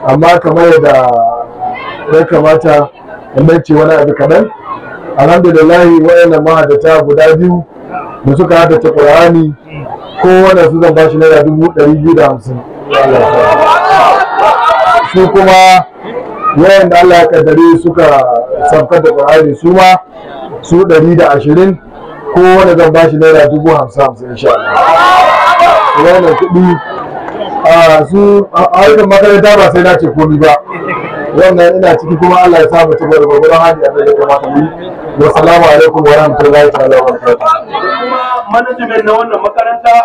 Amma kamar yadda ya kamata in ce wani abu kaɗan, alhamdulillah waɗannan mahaddata guda biyu da suka haddace Qur'ani, kowane su zan bashi naira 250,000. Su kuma wayanda Allah ya kaddare suka saukar da Qur'ani, su ma su 120, kowane zan bashi naira 50,000 insha Allah. Wannan kuɗi a su a aikin makaranta ba sai na ce komi ba, wannan ina ciki kuma Allah ya sa mu ci gaba da gwargwadon hali abin da ya kamata mu yi. Wa salamu alaikum wa rahmatullahi ta'ala wa barakatuh. Kuma management na wannan makaranta,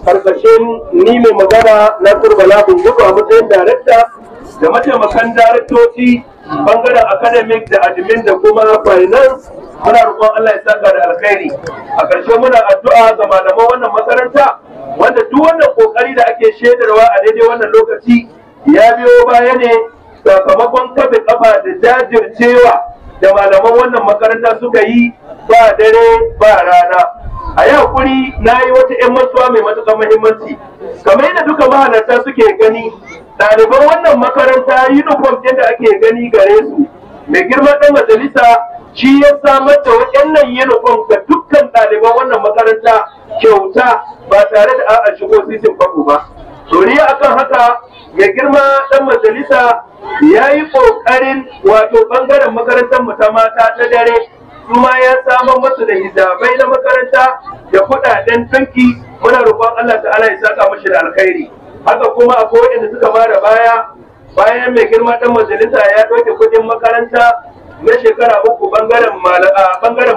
karkashin ni mai magana na Bala Bungudu a matsayin darekta da mataimakan daraktoci bangaren academic da admin da kuma finance, muna roƙon Allah ya saka da alkhairi. A ƙarshe muna addu'a ga malaman wannan makaranta, wanda duk wannan kokari da ake shaidarwa a daidai wannan lokaci ya biyo baya ne sakamakon kafe kafa da jajircewa da malaman wannan makaranta suka yi ba dare ba rana. A yi hakuri, na yi wata 'yan mantuwa mai matuƙar muhimmanci. Kamar yadda duka mahalarta suke gani, ɗaliban wannan makaranta, uniform ɗin da ake gani gare su, mai girma ɗan majalisa shi ya samar da waɗannan uniform ga dukkan ɗaliban wannan makaranta kyauta, ba tare da a'a shigo sisin kwabo ba. Doriya akan haka, mai girma ɗan majalisa ya yi ƙoƙarin, wato ɓangaren makarantar mu ta mata ta dare, su ma ya samar masu da hijabai na makaranta da kuɗaɗen ɗinki. Muna roƙon Allah ta'ala ya saka mashi da alkhairi. Haka kuma akwai waɗanda suka mara baya bayan mai girma ɗan majalisa ya ɗauke kuɗin makaranta na shekara 3 bangaren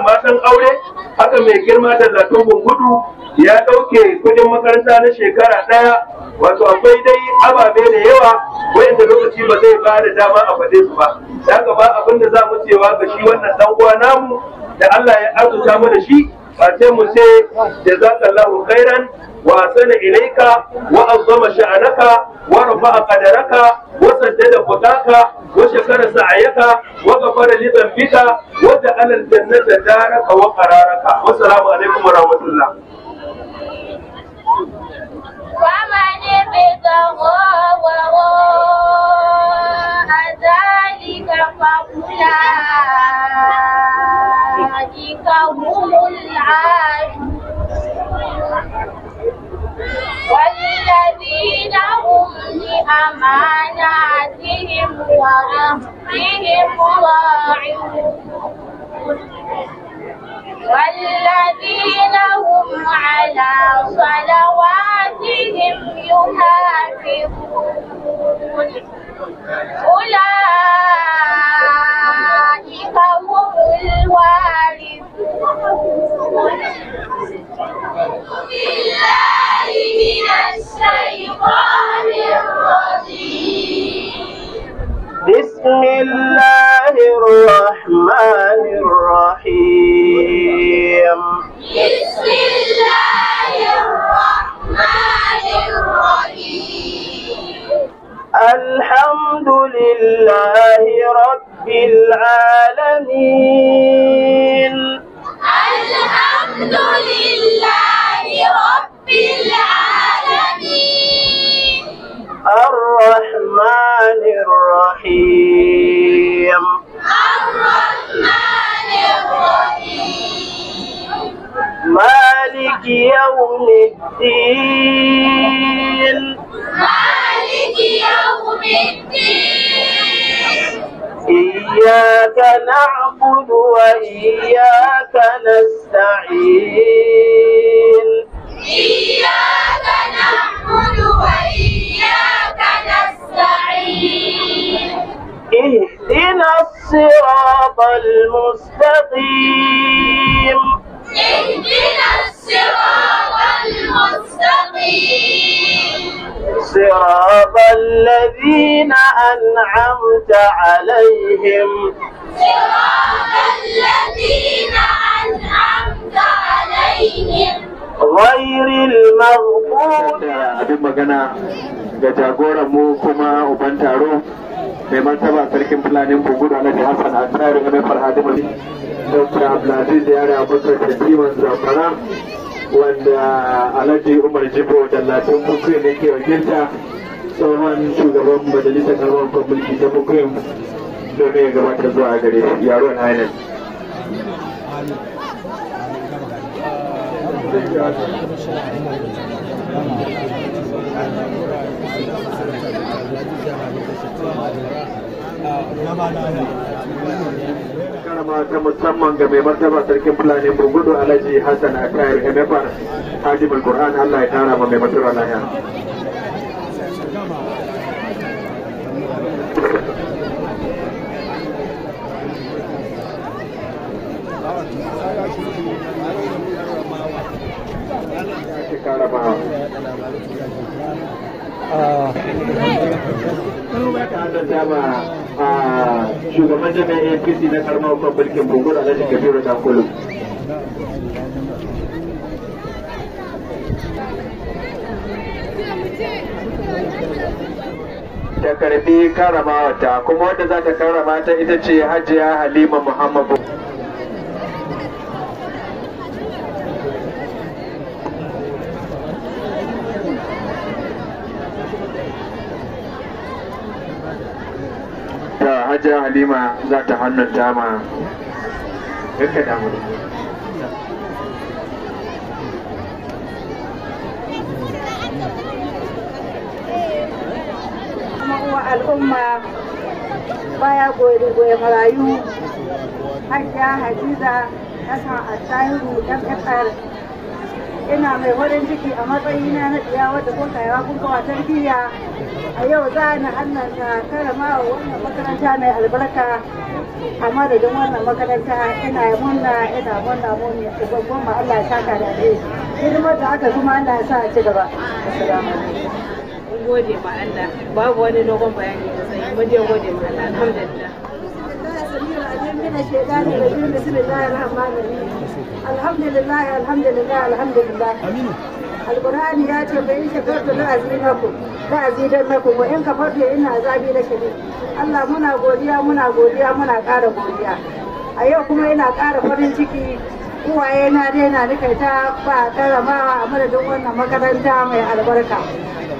matan aure. Haka mai girma da Zatun Bungudu ya ɗauke kuɗin makaranta na shekara 1. Wato akwai dai ababe da yawa wayanda lokaci ba zai ba da dama a faɗe su ba. Da haka ba abin da za mu cewa ga shi wannan ɗan uwa namu da Allah ya arzuta mu da shi, ba sai mu ce jazakallahu khairan wa asana ilaika wa azzama sha'anaka wa rafa'a qadaraka wa saddada khutaka wa shakara sa'ayaka wa ghafara li dhanbika wa ja'ala al-jannata daraka wa qararaka. Wassalamu alaikum wa rahmatullah. ومن ابتغى وراء ذلك فأولئك هم العادون. والذين هم لأماناتهم وعهدهم راعون. والذين هم على صلواتهم يحافظون. أولئك هم الوارثون. بالله من الشيطان الرجيم. بسم الله الرحمن الرحيم. بسم الله الرحمن الرحيم. الحمد لله رب العالمين. الحمد لله رب العالمين. الرحمن الرحيم. الرحمن الرحيم. مالك يوم الدين. مالك يوم الدين. إياك نعبد وإياك نستعين. إياك نعبد وإياك نستعين. اهدنا الصراط المستقيم. اهدنا الصراط المستقيم. صراط الذين أنعمت عليهم. صراط الذين أنعمت عليهم. غير المغضوب. Abin magana ga jagoran mu kuma uban taro, mai martaba sarkin Fulanin Bungudu, Alhaji Hassan Attahiru Game Farhadimu, Dr. Abdulaziz Yari Abubakar, Shatiman Zamfara, wanda Alhaji Umar Jibo Dallatin Bukuyi ne ke wakilta. Tsohon shugaban majalisar karamar hukumar mulki ta Bukuyin, domin ya gabatar zuwa gare shi. Yaro Highness. Karama ta musamman ga mai martaba sarkin Fulani Bungudu, Alhaji Hassan Atayar MFR, Hadimul Qur'an. Allah ya kara ma mai martaba lafiya. Karamawa. Shugaban jami'ar APC na karamar hukumar mulkin Bungudu, Alhaji Kabiru Dankulu. Ta karbi karamawa ta, kuma wadda za ta karama ta ita ce Hajiya Halima Muhammadu. Ta Hajiya Halima za ta hannun ma duka damu. Kuma uwa al'umma baya goye goye marayu, Hajiya Hadiza Hassan Attahiru MFR, ina mai farin ciki a matsayina na ɗiya wadda kun kaiwa kun kawa tarbiyya, a yau za ni hannanta karama wa wannan makaranta mai albarka. A madadin wannan makaranta ina murna, ina murna mu ne babban ma. Allah ya saka da alheri, hidimar da aka kuma Allah ya sa a ci gaba. Assalamu alaikum. Mun gode ma Allah, babu wani dogon bayani da sai mun je gode ma Allah, alhamdulillah. من الشيطان الرجيم. بسم الله الرحمن الرحيم. الحمد لله، الحمد لله، الحمد لله. القرآن ya ce fa in shakartu la azidannakum wa in kafartu inna azabi la shadid. Allah muna godiya, muna godiya, muna ƙara godiya. A yau kuma ina ƙara farin ciki, uwaye na daina nika ta ba karamawa a madadin wannan makaranta mai albarka.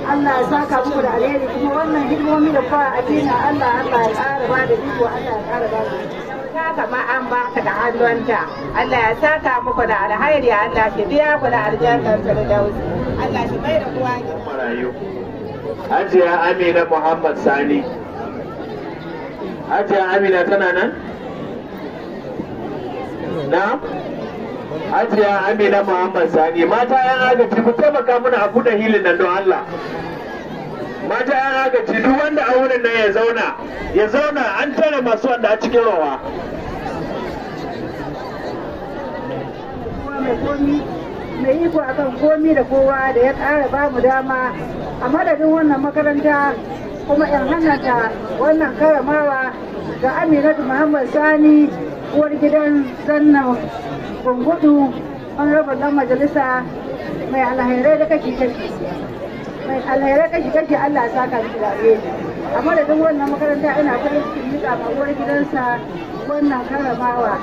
Allah ya saka muku da alheri, kuma wannan hidimomi da kwa addini, Allah Allah ya ƙara ba da iko, Allah ya ƙara ba da Ta kama an baka da hannunta. Allah ya saka muku da alheri, Allah shi biya ku da aljannar Firdausi, Allah shi mai da kowa marayu. Hajiya Amina Muhammad Sani. Hajiya Amina tana nan? Na? Hajiya Amina Muhammad Sani, mata yan agaji, ku taimaka mana a buɗe hilin nan don Allah. Mata yan agaji, duk wanda a wurin nan ya zauna, ya zauna, an tare masu wanda a cikin rawa. Kowa mai komi mai iko akan komi da kowa da ya ƙara ba mu dama a madadin wannan makaranta kuma in hannata wannan karamawa ga Aminatu Muhammad Sani, uwar gidan Zanna Bungudu, honorable dan majalisa mai alhairai da kashi kashi, mai alhairai kashi kashi. Allah ya saka miki da alheri. A madadin wannan makaranta ina farin cikin miƙa ma uwar gidansa wannan karamawa,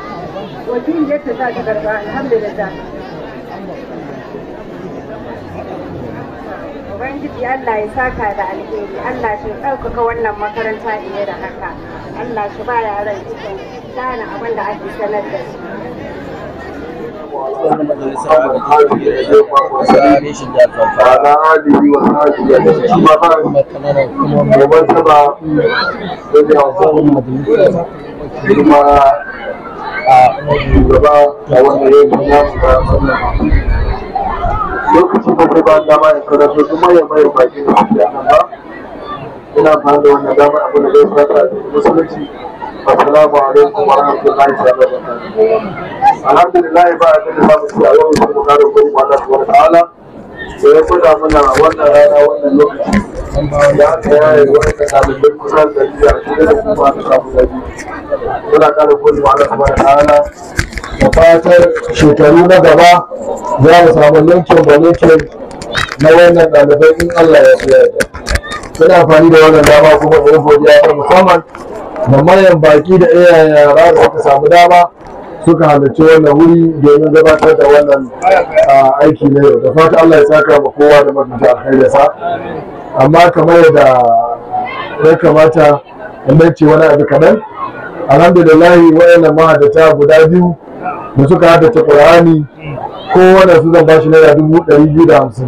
wakiliyarta za ta karba. Alhamdulillah. Ubangiji Allah ya saka da alheri, Allah shi ɗaukaka wannan makaranta fiye da haka, Allah shi ba yaran ikon gane abin da ake sanar da su. على آله وصحبه أجمعين. أما بعد، ومرتبة kuma shugaba a wanda ya yi namu lokaci ba zai ba dama in karatu kuma ya mai baki da su nan ba. Ina amfani da wannan dama abu da zai fata da musulunci. Assalamu alaikum wa rahmatullahi wa barakatuh. Alhamdulillah, ba a da zamu ci a yau sai mu kara gode wa Allah subhanahu wa ta'ala da ya gwada mana wannan rana, wannan lokaci da aka yaye wannan ɗalibai kusan 120 da kuma aka samu 200. Muna kara gode wa Allah subhanahu wa ta'ala da fatar shekaru na gaba za mu samu ninkin ba ninkin na wannan ɗalibai in Allah ya so yarda. Muna amfani da wannan dama kuma da godiya ta musamman da manyan baki da iyayen yara da suka samu dama suka halarci wannan wuri domin gabatar da wannan aiki na yau. Da fata Allah ya saka ma kowa da mafi alkhairinsa. Amma kamar yadda ya kamata in ce wani abu kaɗan, alhamdulillahi waɗannan mahaddata guda biyu da suka haddace Qur'ani, kowane su zan bashi ₦250,000.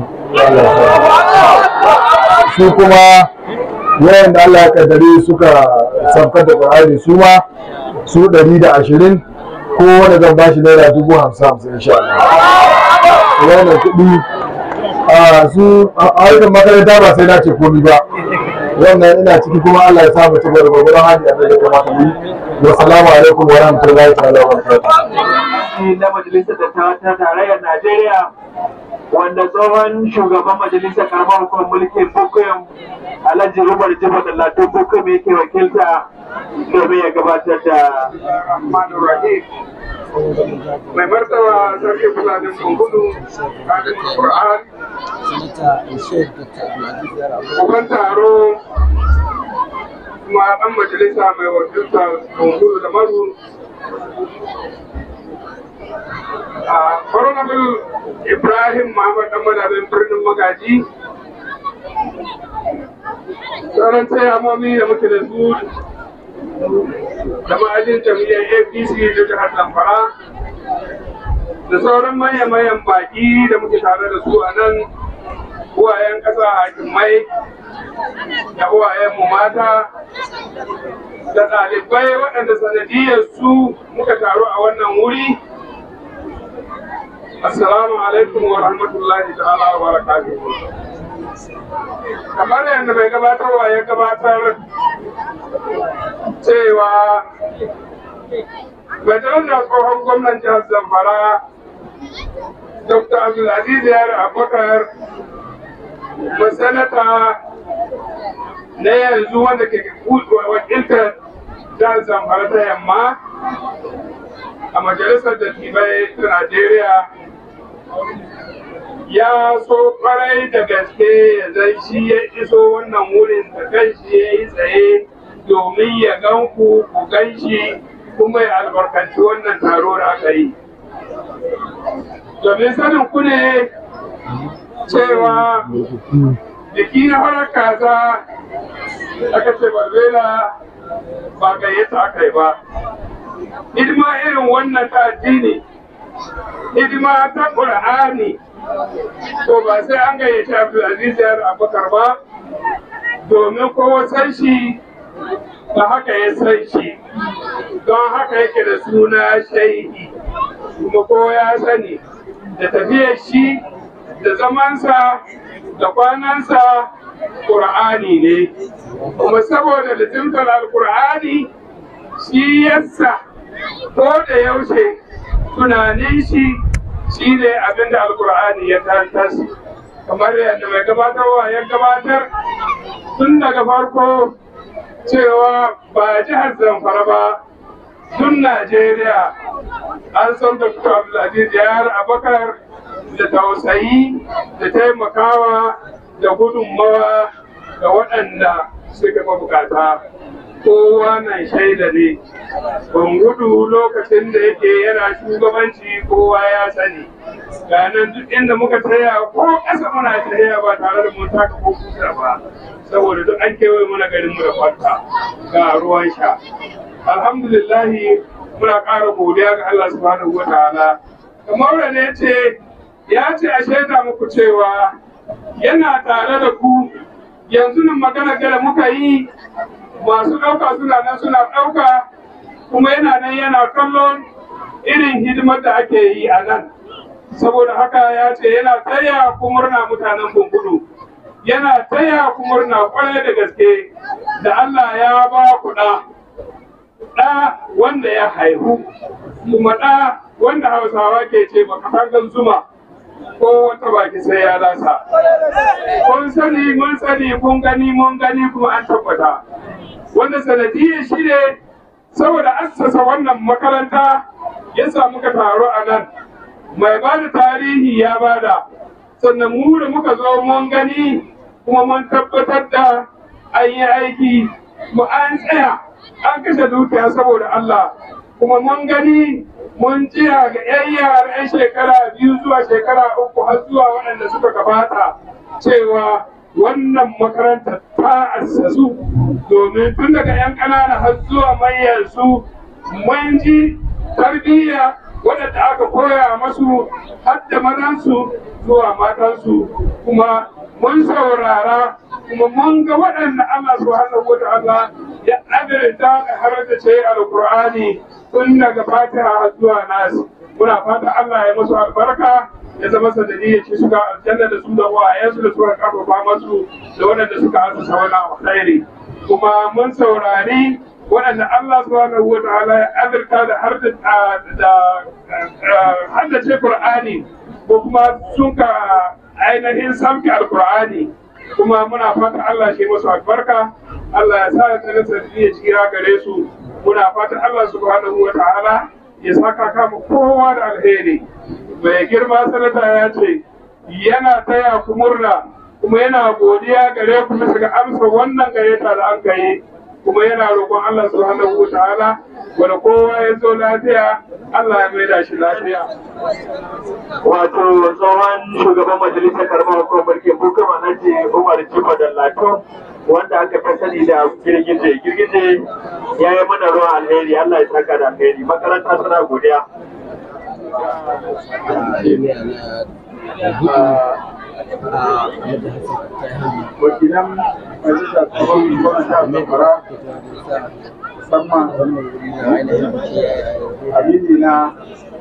Su kuma wayanda Allah ya kaddare suka sabkar da Qur'ani, su ma su 120, kowane zan bashi ₦50,000 insha Allah. Wannan kuɗi a su a harkar makaranta ba sai na ce komi ba, wannan ina ciki, kuma Allah ya sa mu ci gaba da gwagwaron hali abin da kamata mu yi. Wa salamu alaikum wa rahmatullahi ta'ala wa barakatuh. Na Majalisar Dattawa ta Tarayyar Najeriya, wanda tsohon shugaban Majalisar Karamar Hukumar Mulkin Bukuyum, Alhaji Umar Jibo Dallatun Bukuyum, yake wakilta domin ya gabatar da Rahmanir Rahim. Mai martaba Sarki Fulanin Bungudu, Kadin Qur'an, uban taro kuma ɗan majalisa mai wakilta Bungudu da Maru, a Honorable Ibrahim Muhammad ɗan Madabin Birnin Magaji, sauran tsayamomi da muke da su da ma'ajin jam'iyyar APC da jihar Zamfara, da sauran manya-manyan baƙi da muke tare da su a nan, uwayen ƙasa, hakimai da uwayenmu mata da ɗalibai waɗanda sanadiyar su muka taru a wannan wuri. Assalamu alaikum wa rahmatullahi ta'ala wa barakatuhu. Kamar yadda mai gabatarwa ya gabatar cewa mai daraja tsohon gwamnan jihar Zamfara, Dr. Abdulaziz Yari Abubakar, sanata na yanzu wanda ke wakiltar jihar Zamfara ta Yamma a Majalisar Dattibai ta Najeriya, ya so kwarai da gaske ya zai shi ya iso wannan wurin da kanshi, ya yi tsaye domin ya gan ku, ku gan shi, kuma ya albarkanci wannan taro da aka yi. Domin sanin ku ne cewa biki na farar kaza, aka ce barbela ba gayyata aka yi ba. Hidima irin wannan ta addini, hidima ta Ƙur'ani, to ba sai an gayyaci Abdulaziz Yar Abubakar ba, domin kowa san shi da haka ya san shi, don haka yake da suna shaihi, kuma kowa ya sani da tafiyar shi da zamansa da kwanansa Ƙur'ani ne, kuma saboda lizimtar Alƙur'ani shi yasa ko da yaushe tunanin shi shi ne abin da Alƙur'ani ya tantas. Kamar yadda mai gabatarwa ya gabatar tun daga farko cewa ba jihar Zamfara ba, tun Najeriya an san Dr. Abdulaziz Yar Abakar da tausayi da taimakawa da gudunmawa ga waɗanda suka mabukata. Kowa nan shaida ne, ban gudu lokacin da yake yana shugabanci, kowa ya sani. Ga nan duk inda muka taya ko ƙasa muna taya ba tare da mun taka ko kusa ba, saboda duk an kewaye muna garin mu da kwanta, ga ruwan sha. Alhamdulillahi, muna ƙara godiya ga Allah subhanahu wa ta'ala. Kamar da ya ce, ya ce a shaida muku cewa yana tare da ku yanzu nan. Magana gada muka yi, masu ɗauka suna nan suna ɗauka, kuma yana nan yana kallon irin hidimar da ake yi a nan. Saboda haka ya ce yana taya ku murna, mutanen Bungudu, yana taya ku murna kwarai da gaske da Allah ya ba ku ɗa, ɗa wanda ya haihu, kuma ɗa wanda Hausawa ke ce baka zuma ko wata baki sai ya lasa. Kun sani, mun sani, kun gani, mun gani, kuma an tabbata. Wanda sanadiyyar shi ne saboda assasa wannan makaranta ya sa muka taru a nan. Mai ba da tarihi ya bada, sannan mu da muka zo mun gani kuma mun tabbatar da an yi aiki, mu an tsaya an kashe dukiya saboda Allah, kuma mun gani mun jiya ga 'yan yara 'yan shekara 2 zuwa shekara 3 har zuwa waɗanda suka gabata cewa Wannan makaranta ta assasu domin tun daga 'yan ƙanana har zuwa manyan su mun ji tarbiyya waɗanda aka koya masu har da mazansu zuwa matansu, kuma mun saurara kuma mun ga waɗanda Allah subhanahu wa ta'ala ya adalta da har da ce alqur'ani tun daga Fatiha har zuwa Nas. Muna fata Allah ya musu albarka, ya zama sanadiyya ce suka aljanna da su da wayansu da suka karfafa masu da waɗanda suka asusa wannan alkhairi. Kuma mun saurari waɗanda Allah subhanahu wa ta'ala ya azurta da har da haddace Qur'ani ko kuma sun ka ainihin samki alqur'ani, kuma muna fata Allah shi musu albarka, Allah ya sa ya tsare sanadiyya tsira gare su. Muna fata Allah subhanahu wa ta'ala ya saka kama kowa da alheri. Mai girma sanata ya ce yana taya ku murna kuma yana godiya gare ku bisa ga amsa wannan gayyata da an kai, kuma yana roƙon Allah subhanahu wa ta'ala wanda kowa ya zo lafiya Allah ya maida shi lafiya. Wato tsohon shugaban majalisar karamar hukumar mulkin Bukama Alhaji Umar Jimo Dallato, wanda aka fi sani da Girgije. Girgije ya yi mana ruwan alheri, Allah ya saka da alheri. Makaranta suna godiya. Wakilan majalisar tsohon gwamnati a Zamfara, musamman amini na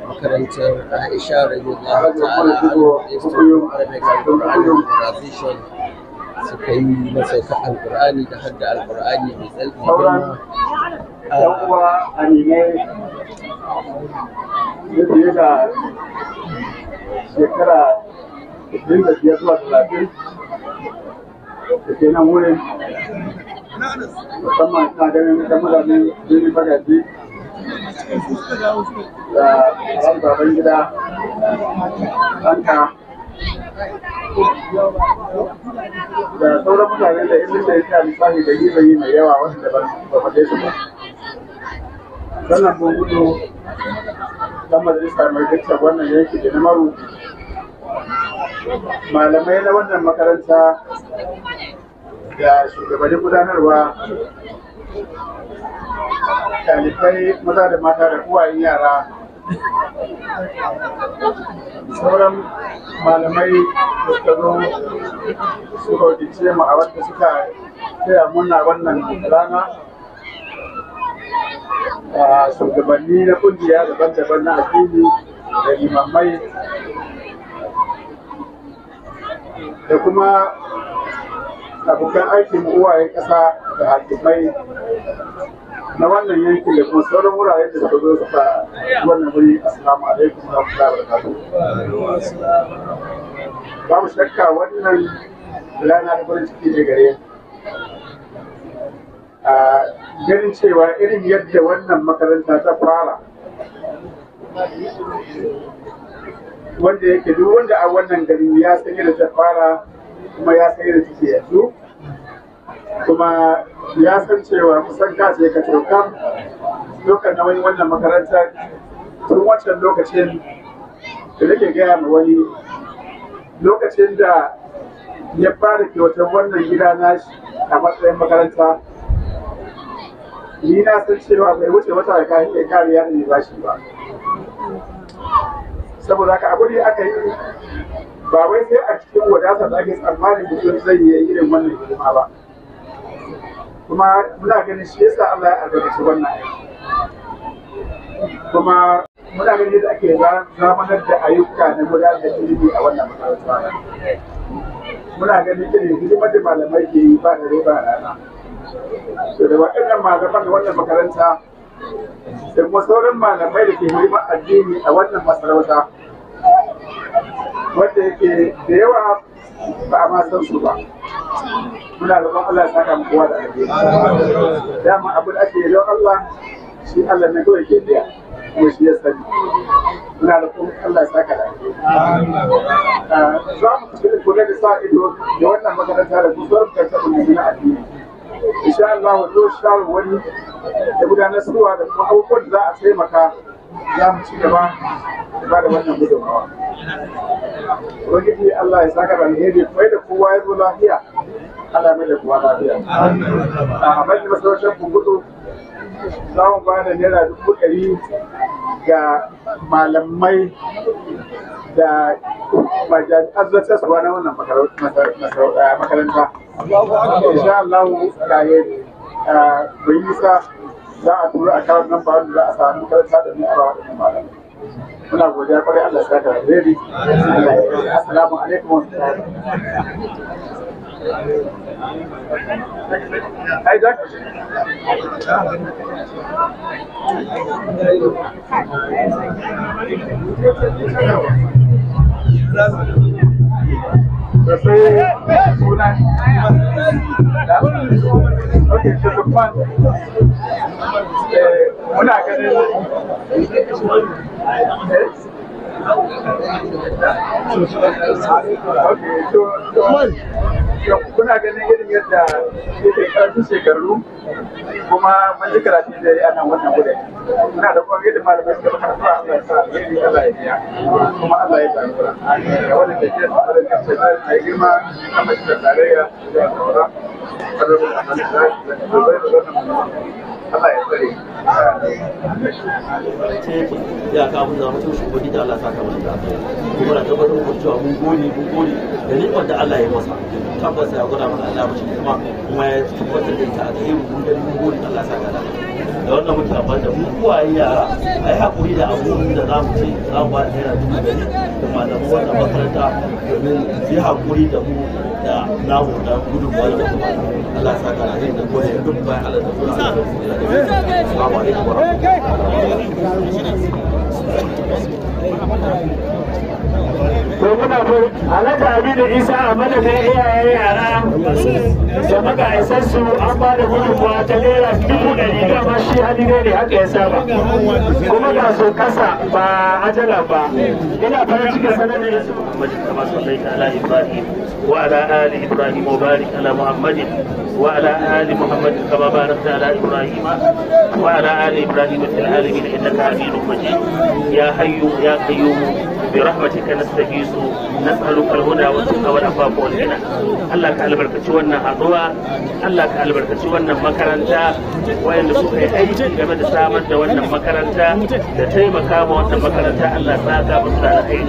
makarantar Aisha radiyallahu Alhaji ta'ala Umar Jibo Institute Hukuyu of Arabic and Quranic Memorization suka yi masauka Alƙur'ani da hadda Alƙur'ani mai tsarki sauran girma. yan uwa aminai na fiye da shekara 25 zuwa 30 da ke nan wurin, musamman ina ganin ɗan mutanen birnin Magaji da ran baban gida ɗanka da sauran mutane da in da ya lissafi da yi mai yawa wanda ba faɗe su ba. Sannan mun gudu dan majalisa mai dukkan wannan yanki da na Maru, malamai na wannan makaranta da shugabannin gudanarwa, ɗalibai maza da mata da uwayen yara, sauran malamai da suka zo suka wakilce mu a wanda suka taya muna wannan rana, a shugabanni na kungiya daban-daban na addini da limamai da kuma abokan aikin uwayen ƙasa da hakimai na wannan yankin da kuma sauran wuraren da suka zo suka wannan wuri, assalamu alaikum wa rahmatullahi wa barakatuh. Babu shakka wannan rana ta farin ciki ne gare mu. A ganin cewa irin yadda wannan makaranta ta fara, wanda yake duk wanda a wannan gari ya san yadda ta fara kuma ya san yadda take yanzu, kuma ya san cewa kusan ka ce ka cokan lokacin nauyin wannan makaranta tun wancan lokacin da nake gaya ma wani, lokacin da ya fara kyautar wannan gida nashi a matsayin makaranta, ni na san cewa bai wuce wata da kayan iya kariya da ba shi ba. Saboda haka abu ne aka yi ba wai sai a cikin wadata da ake tsammanin mutum zai yi irin wannan hidima ba. Kuma muna ganin shi yasa Allah ya albarkaci wannan aiki. Kuma muna ganin yadda ake zamanar da ayyuka na gudanar da ilimi a wannan makaranta. Muna ganin irin hidimar da malamai ke yi ba dare ba rana. To da waɗannan malaman da wannan makaranta da kuma sauran malamai da ke hidimar addini a wannan masarauta, wanda yake da yawa ba a ma san su ba. Muna roƙon Allah ya saka mu kowa da alheri. Dama abu da ake yi don Allah, shi Allah ne kawai ke biya, kuma shi ya sani. Muna roƙon Allah ya saka da alheri. Za mu ci kula da sa ido da wannan makaranta da kuma sauran makarantar na addini. Insha Allah zo shawarwari da gudanar suwa da kuma abubuwan da za a taimaka za mu ci gaba da ba da wannan gudunmawa. Ubangiji Allah ya saka da alheri, kai da kowa ya zo lafiya, Allah mai da kowa lafiya. A madadin masarautar Bungudu za mu ba da ₦100,000 ga malamai da majami'ar zartaswa na wannan makaranta. Insha Allah kayan bai nisa za a tura akawun nan wanda za a samu makaranta da ni a ba waɗannan malamai. Muna godiya kwarai, Allah ya saka alheri. Assalamu alaikum wa ai da sai suna ok Lukman, muna ganin kuna ganin irin yadda yake karfin shekaru, kuma mun ji karatu da ya nan wannan gudun. Muna da kuma yadda malamai suka maka addu'a, Allah ya sa alheri, Allah ya biya, kuma Allah ya jagora ga wannan da ke da kace mai girma a majalisar tarayya da saura Allah ya tsare. Ya ka mun zama mutum ubangiji Allah saka masa da alheri, kuma na tabbatar muku cewa mun gode, mun gode da ni'imar da Allah ya masa. Tabbas ya gwada mana Allah mashi ni'ima, kuma ya tabbatar da ita a gare mu. Mun gani, mun gode, Allah saka da da wannan muke amfani da mu uwaye yara a yi haƙuri da abubuwan da za mu ce za mu ba da ₦100,000 da malaman wannan makaranta domin su yi haƙuri da mu da namu da gudunmuwa da muka bada. Allah saka da alheri da gode duk bayan Allah da suna. Assalamu alaikum wa To muna Alhaji Aminu Isa a madadin iyayen yara da magaisansu an ba da gudunmuwa ta ₦100,000, dama shi hali ne haka ya saba. Kuma ga su kasa ba ajala ba. Ina farin cikin sanar da su. Muhammad kama sallaita ala Ibrahim wa ala ali Ibrahim wa barik ala Muhammadin wa ala ali Muhammad kama barakta ala Ibrahim wa ala ali Ibrahim fil alamin innaka Hamidum Majid. Ya hayyu ya qayyum برحمتك نستغيث نسألك الهدى والتقى والعفاف والغنى. Allah ka albarkaci wannan haɗuwa, Allah ka albarkaci wannan makaranta, wayanda suka yi aiki game da samar da wannan makaranta da taimaka ma wannan makaranta, Allah saka musu da alkhairi.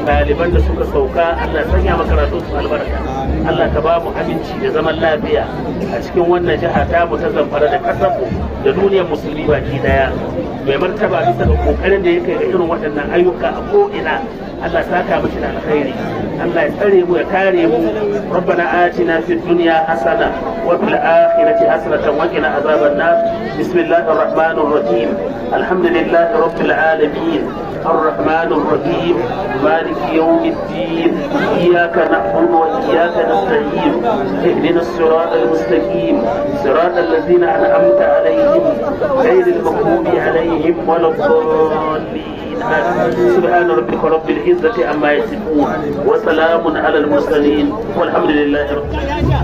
Ɗaliban da suka sauka, Allah sanya makarantu su albarka. Allah ka ba mu aminci da zaman lafiya a cikin wannan jiha ta mu ta Zamfara da ƙasar mu da duniyar musulmi baki daya. Mai martaba bisa ga kokarin da yake ga irin waɗannan ayyuka a ko'ina, Allah saka mishi da alkhairi. Allah ya tsare mu ya kare mu. Rabbana atina fid dunya hasana wa fil akhirati hasanatan wa qina azaban nar. Bismillahir rahmanir rahim. Alhamdulillahi rabbil alamin. الرحمن الرحيم مالك يوم الدين إياك نعبد وإياك نستعين اهدنا الصراط المستقيم صراط الذين أنعمت عليهم غير المغضوب عليهم ولا الضالين. سبحان ربك رب العزة عما يصفون وسلام على المرسلين والحمد لله رب العالمين.